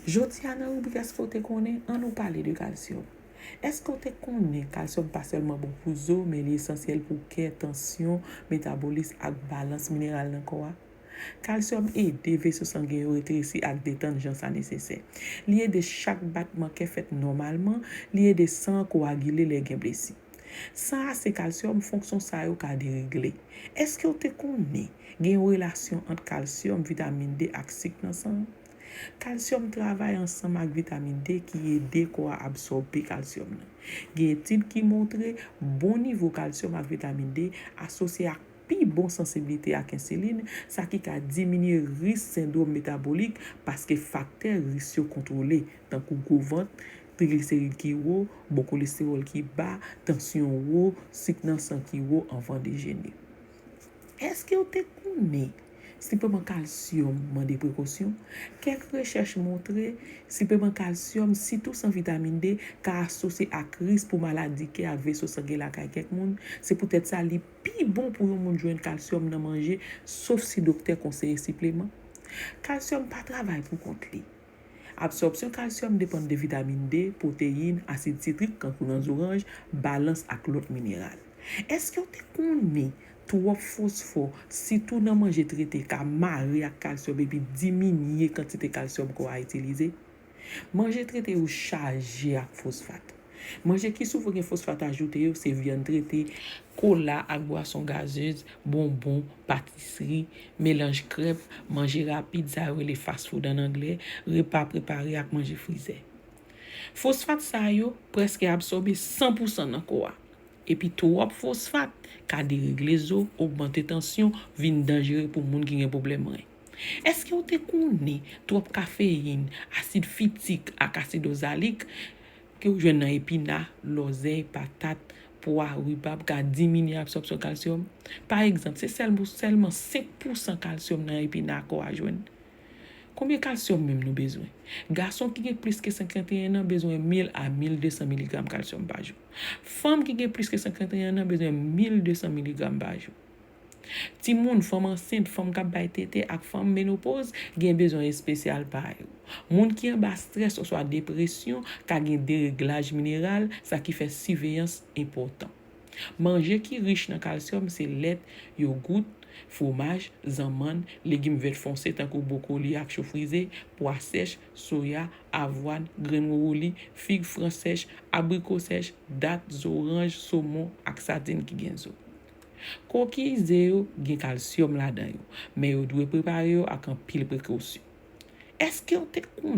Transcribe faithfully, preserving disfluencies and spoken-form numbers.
Jodi a nan ribrik Èske w te konnen, ann nou pale de kalsyòm. Èske w te konnen kalsyòm pa sèlman bon pou zo, men li esansyèl pou kè, tansyon, metabolis ak balans mineral nan kò a? Kalsyòm ede veso sangen yo retresi ak detann jan sa nesesè. Li ede chak batman kè fèt nòmalman, li ede san an koagile lè gen blesi. San ase kalsyòm, fonksyon sa yo ka deregle. Èske w te konnen gen yon relasyon ant kalsyòm, vitamin D ak sik nan san an? Kalsyòm travay ansanm ak vitamin D ki ede kò a absòbe kalsyòm nan. Gen etid ki montre bon nivo kalsyòm ak vitamin D asosye ak pi bon sansiblite ak ensilin, sa ki ka diminye risk sendwòm metabolik paske faktè risk yo kontwole, tankou gwo vant, trigliserid ki wo, bon kolestewòl ki ba, tansyon wo, sik nan san ki wo anvan dejene. Èske w te konnen sipeman kalsyòm mande prekosyon? Kèk rechèch montre sipeman kalsyòm, sitou san vitamin D, ka asosye ak risk pou maladi kè ak veso sangen lakay kèk moun. Se poutèt sa, li pi bon pou yon moun jwenn kalsyòm nan manje, sof si doktè konseye sipleman. Kalsyòm pa travay pou kont li. Absòpsyon kalsyòm depann de vitamin D, pwoteyin, asid sitrik, kankou nan zoranj, balans ak lòt mineral. Èske w te konnen twòp fosfò, sitou nan manje trete, ka mare ak kalsyòm epi diminye kantite kalsyòm kò a itilize? Manje trete yo chaje ak fosfat. Manje ki souvan gen fosfat ajoute yo se vyann trete, kola ak bwason gazez, bonbon, patisri, melanj krèp, manje rapid, sa yo rele fast food an anglè, repa prepare ak manje frizè. Fosfat sa yo prèske absòbe san pousan nan kò a. Epi twòp fosfat ka deregle zo, ogmante tansyon, vin danjere pou moun ki gen pwoblèm ren. Èske w te konnen twòp kafeyin, asid fitik ak asid ozalik ke w jwenn nan epina, lòzèy, patat, pwa, ribab ka diminye absòpsyon kalsyòm? Pa egzanp, se sèl, sèlman senk pousan kalsyòm nan epina kò a jwenn. Konbyen kalsyòm menm nou bezwen? Gason ki gen plis ke senkanteyen an bezwen mil a mil de san miligram kalsyòm pa jou. Fanm ki gen plis ke senkanteyen an bezwen mil de san miligram pa jou. Timoun, fanm ansent, fanm k ap bay tete ak fanm menopoz gen bezwen espesyal pa yo. Moun ki anba estrès oswa depresyon ka gen dereglaj mineral, sa ki fè siveyans enpòtan. Manje ki rich nan kalsyòm se lèt, yogout, fwomaj, zanmann, legim vèt fonse tankou bwokoli ak cho frize, pwa sèch, soya, avwàn, grenn wowoli, fig fransèch, abriko sèch, dat, zoranj, somon ak sadin ki gen zo. Kokiy ze yo gen kalsyòm ladan yo, men yo dwe prepare yo ak anpil prekosyon. Èske w te konnen